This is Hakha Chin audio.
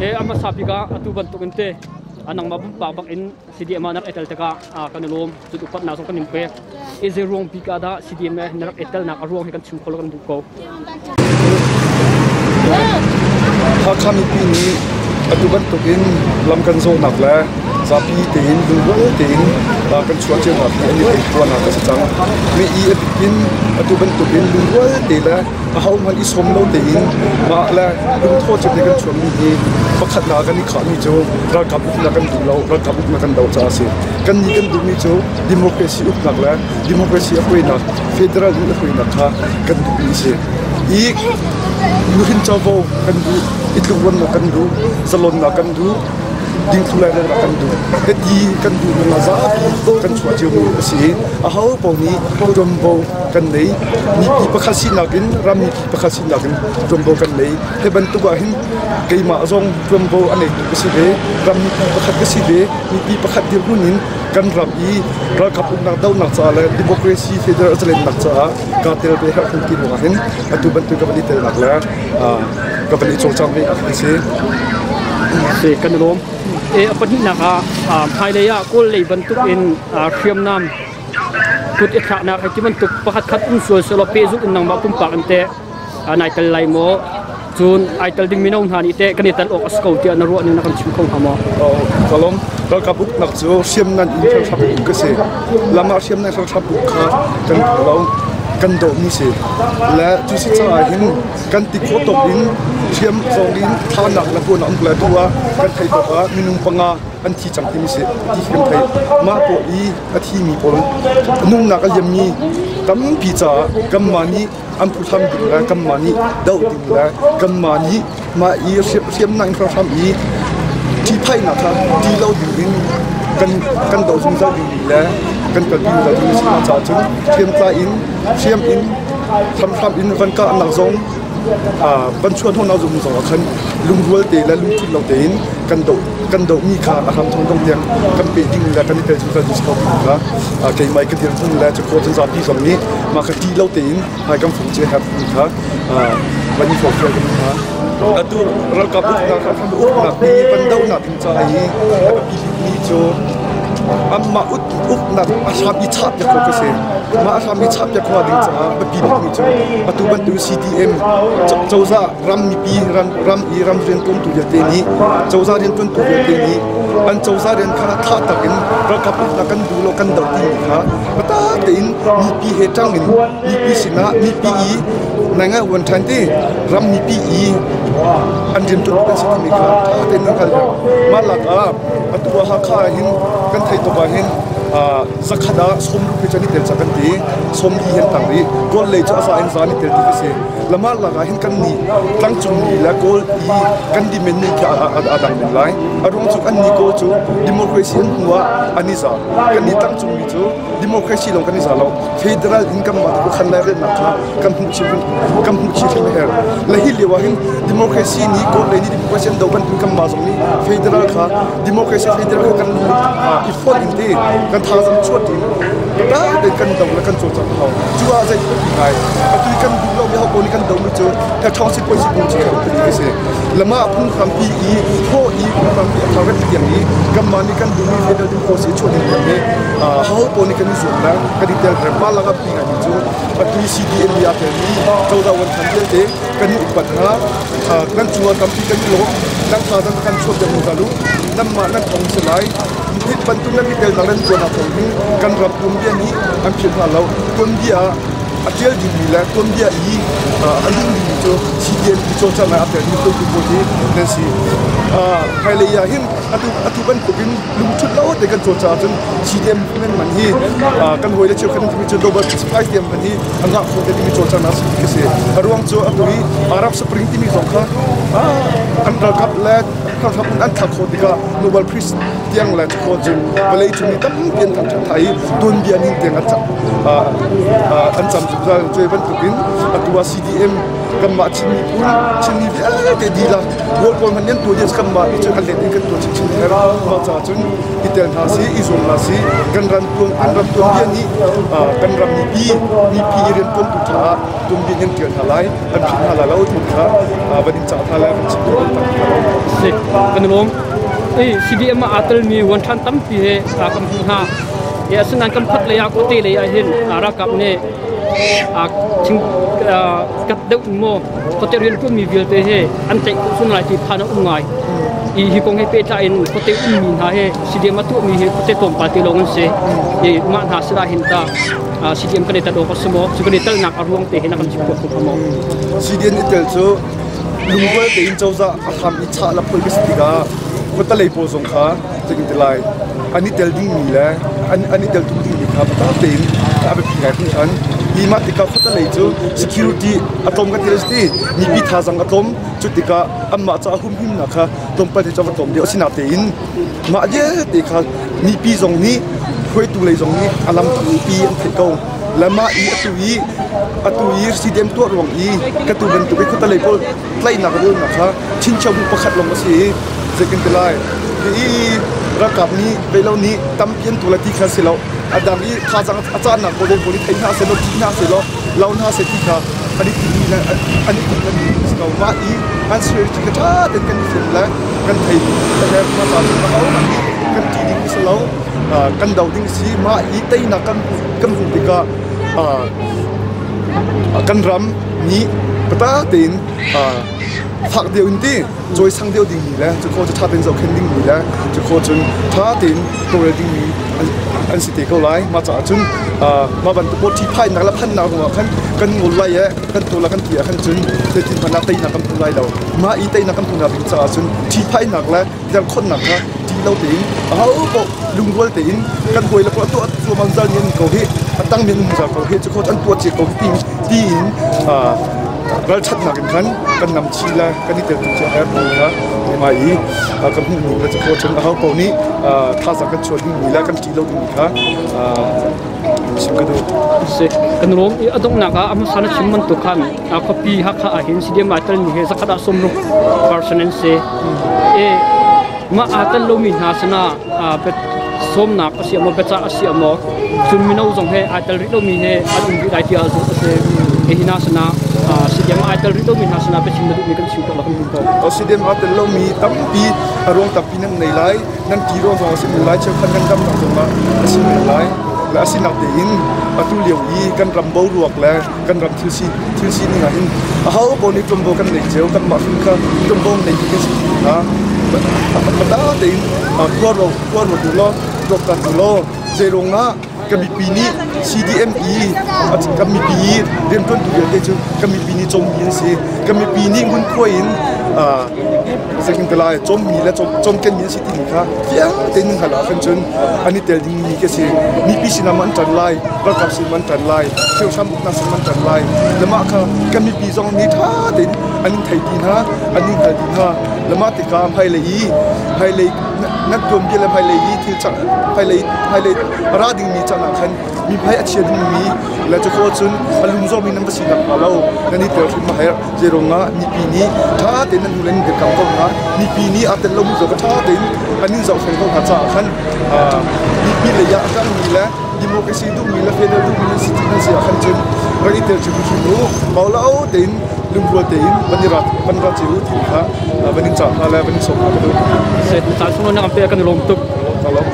E a hmasa bik ah atu bantuk in te nangmah pumpak bak in CDM ah na rak i tel tikah kan i lawm. Cun upatnak zong kan in pek. E zei ruang bik ah dah CDM na rak i telnak a ruang hi kan chim kho lo kan duh ko. Hakha mipi nih atu bantukin lam kan zawhnak le zapi tein lungrual tein kan chuah cionak hi an i theihtuahnak a si cang. Mi i a bik in atu bantukin lungrual te le ahohmanh i sawm lo tein mah le lungthaw cio te kan chuahmi hi pakhatnak kan i khahmi cu ralkap uknak kan duh lo, ralkap uknak kan doh caah a si. Kannih kan duhmi cu democracy uknak le democracy a hruainak federal in a hruainak kha kan duhmi a si. I nuhrin covo kan duh, i tlukruannak kan duh, zalonnak kan duh, dingthlu lairelnak kan duh. Hiti kan duh ruangah zapi kan chuah ciomi a si i aho paoh nih ṭuanvo kan nei. Mipi pakhat sinak in ram mipi pakhat sinak in ṭuanvo kan nei. Hi bantuk ah hin keimah zong ṭuanvo a neitu ka si ve, ram mipi pakhat ka si ve. Mipi pakhat dirhmun in kan ram i ralkap uknak dohnak caah le democracy federal zalennak caah kaa tel ve herh ti ruangah hin atu bantuk ka van i telnak le ka van i cawlcang ve a si. Si kan i lawm. E a pahnihnak ah hmailei ah Kawl lei bantuk in hriamnam kut i thlaknak hei ti bantuk pakhat khat um sual selaw pehzulh in nangmah pumpak in teh nai tel lai maw? Cun ai tel ding mino hna nih teh kan i tel awk a si ko tiah na ruah ning na kan chim kho hnga maw? Ka lawm. Ralkap uknak cu hriamngan in hramhram uk a si. Lam ah hriamngan hramhram uk kha kan duh lo, kan dohmi si. Le cu si caah hin kan ti khawh tawk in hriam zong in thanak le puan um le tu ah kan theih tawk ah minung panga an thi cang timi si ti kan theih. Mah pawl i a thimi pawl nungnak a liammi tampi caah kanmah nih an phuhlam ding le kanmah nih doh ding le kanmah nih mah i hriamnak in hramhram i ṭihphaihnak kha ṭih lo ding in kan kan doh zungzal ding le kan kalpi zungzal ding si caah cun hriamtlai in hriam in hramhram in van kahnak zong van chuahhnawhnak zong zong ah khan lungrual te le lungthin lo tein kan doh kan dohmi kha a hram thong dong tiang kan peh ding le kan i tel zungzal ding si ko kha keimah ka dirhmun le cu cun zapi zong nih mah kha ṭih lo tein hmai kan fung che herh mi kha van i forhfial kan hna. Atu ralkap uknak uknak hi van dohnak ding ca i a biapi bikmi cu anmah uknak a hram i chah piak khawh ka si. Mah a hram i chah piak khawh ding caah biapi bikmi cu atu bantuk CDM cozah ram mipi ram i ram rianṭuantu vialte nih cozah rianṭuantu vialte nih an cozah rian kha tha tak in ralkap uknak kan duh lo kan doh timi kha biatak tein mipi he ṭang in mipi sinah mipi i nai uan ṭhan ti ram mipi i an rianṭuan kan si timi kha ṭha tein nan hngalh mah lak ah atu ah Hakha ah hin kan theih tuk ah hin zakhat ah sawmruk hi cu an i tel cang kan ti sawmli hi an tang rih kawl lei cu a za in za an i tel ti ka si lamah lak ah hin kan nih tlangcung mi le kawl i kan dimen nih khi a dang men lai a ruang cu an nih kawl cu democracy an hnu ah an i za kan nih tlangcung mi cu democracy lawng kan i za lo federal in kan mah khan lai relnak kha kan hmuh chih kan hmuh chih hrim a herh le hi lio ah hin democracy nih kawl lei nih democracy an do bantuk kan mah zong nih federal kha democracy federal kha kan i fonh in ti kan thazang chuat in ta kan do le kan cawlcangh hau cu ah zei ti ngai atu kan duh lo mi ho nih kan do mi cu thong si poi si bu chi kha ti si lama phung hrampi i tho i phung hrampi a thar tiang i kan mah nih kan duh mi federal democracy chuah ding tiang hi ho ko nih kan i zuam la kan i tel her ma laka pi ngai mi cu atu CDM ni a tel mi cozah wan than vialte kan i upat hna nan cungah tampi kan i lawm nan thazang kan chuak deuh zungzal u nanmah nan thong si lai hi bantuk nan i telnak nan tuan thong hin kan ram tuanbia nih an philh hna lo tuanbia a ṭial dingmi le tuanbia i a lung dingmi cu CDM i cawlcanghnak a telmi hruaitu pawl hi nan si hmailei ah hin atu atu bantuk in lungthut lo te kan cawlcang ahcun CDM movement man hi kan hawile cheukhat an timi cu Nobel Peace Prize tiang man hi a ngah kho te dingmi cawlcanghnak si ti si a ruang cu atu i Arab Spring timi zong kha an ralkap le ralkap an thlak khawh tikah Nobel Peace tiang le khawh cun vawlei cung mi tampi an thangṭhat hna i tuanbia ning tiang an an cam zungzal cu bantukin atu ah CDM kanmah Chin miphun Chinmi vialte dihlak Kawl pawl hmanh an tuah dih kanmah nih cun a let in kan tuah chinchin her mah caah cun i tel hna si i zuam hna si kan ram tuan kan ram tuanbia nih kan ram mipi mipi i riantuantu ṭha ah tuanbia in an ṭial hna lai an philh hna lai lo ti kha van in cah hna lai van chim hna lai. Si kan lawm. Ei CDM ah aa telmi vuanṭhan tampi he kan hmuh hna. E asinain kan khuat lei ah khuate lei ah hin ralkap nih thing kat deuh maw khuate rianṭuanmi vialte he an tlaih khawh sun lai ti phan a um ngai. I hi kong he pehtlai in khuate ummi hna he CDM a tuahmi hi khuate tlawmpal te lawng an si. I mah hna sinah hin ta CDM kan i tel awk a si maw? Cu kan i telnak a ruang te hi na kan chim khawh hnga maw? CDM i tel cu lungrual tein cozah a hram i chah le phoih ka si tikah khuatelei pawl zong kha zeitin ti lai an i tel dingmi le an i tel tung dingmi kha biatak tein a biapi ngai hringhran. Hi mah tikah khuatelei cu security a tlawm kan ti le si mipi thazaang a tlawm. Cu tikah anmah caah humhimnak kha tlawmpal te cu a va tlawm deuh. Asinain mah vialte kha mipi zong nih hruaitu lei zong nih a lam tampi an theih ko. Le mah i atu i CDM tuah ruang i ka tu bantuk i khuatelei pawl tlaihnak rulnak kha chinchiah bu pakhat lawng a si i zeitin ti lai i ralkap nih beilo nih tampi an tu lai ti kha si lo a dang i thazaang a cahnak pawl pawl i thei hna seh law ti hna seh law lo hna seh ti kha an i timi le an i timi si ko mah i an security kha ṭha tein kan i fian le kan thei le mah ca cu kan ṭih ding si lo kan do ding si mah i teinak kan kan hmuh tikah kan ram nih biatak tein fak deuh in ti cawisang deuh dingmi le cu khaw cu ṭha tein zohkhenh dingmi le cu khaw cun ṭha tein tawlrel dingmi an si te ko lai. Mah caah cun mah bantuk pawl ṭhihphainak le phannak ruangah khan kan ngol lai i kan tawl kan ti ah khan cun zeitin hmanh ah teinak kan hmu lai lo. Mah i teinak kan hmuhnak ding caah cun ṭhihphainak le derkhonnak kha ṭih lo tein ahopaoh lungrual tein kan hawi le pawl a tuah cuahmah zungzal mi an ko hi a tangmi an um zungzal ko hi cu khaw an tuah cia ko hi tiin ralṭhatnak in khan kan namchi le kan i teltu cu a herh ti kha keimah i ka hmuhning le cu khaw cun ahopaoh nih thazaang kan chuah dingmi le kan ṭih lo dingmi kha chim ka duh. Si kan lawm i a donghnak ah a hmasa na chim bantuk khan khuapi Hakha ah hin CDM aa telmi hi zakhat ah 60 percent an si. E mah aa tel lomi hna sinah sawmnak a si maw biacah a si maw cun mino zong he aa tel rih lomi he an um rih lai tiah zumh a si. E hi hna sinah CDM aa tel rih lomi hna sinah biachim na duhmi kan chim ko la kan duh ko. CDM aa tel lomi tampi a ruang tampi nan nei lai. Nan ti ruang zong a si men lai, cheukhat nan damnak zongah a si men lai. Le a sinak tein atu lio i kan ram boruak le kan ram thil si thil sining ah hin aho paoh nih ṭuanvo kan nei cio, kanmah hrim kha ṭuanvo nei kan si ti hna. Pata tein khua ruat u law, tuaktan u law, zeiruang ah kan mipi nih CDM i kan mipi i rianṭuantu vialte cu kan mipi nih cawmmi an si. Kan mipi nih ngunkhuai in zeitin ti lai cawmmi le cawmkenmi an si timi kha fiang tein nan hngalh ahkhan cun an i tel dingmi khi a si. Mipi sinah maw an ṭan lai, ralkap sin maw an ṭan lai, hriamhram uknak sin maw an ṭan lai. Le mah kha kan mipi zong nih ṭha tein an in thei ti hna, an in hngal dih hna. Le mah tikah hmailei i hmailei nan tuanbia le hmailei i thil cang hmailei hmailei a ra dingmi caan ah khan mi hmai a chia dingmi le cu cun a lungzormi nan va si nakhnga lo nan i tel hrim a herh. Zeiruangah mipi nih ṭha tein nan hnu le nan dirkamh ko hna. Mipi nih aa tel lomi zong kha ṭha tein an in zohfel ko hna caah khan mipi lei ah a ṭangmi le democracy duhmi le federal duhmi nan si nan si ah khan cun rak i tel hrimhrim u. Paulo tein lungrual tein van i rat van rat u ti kha van in cah hna le van in sawm hna ka duh. Caan sung na kan pe kan i lawm tuk. Ka lawm.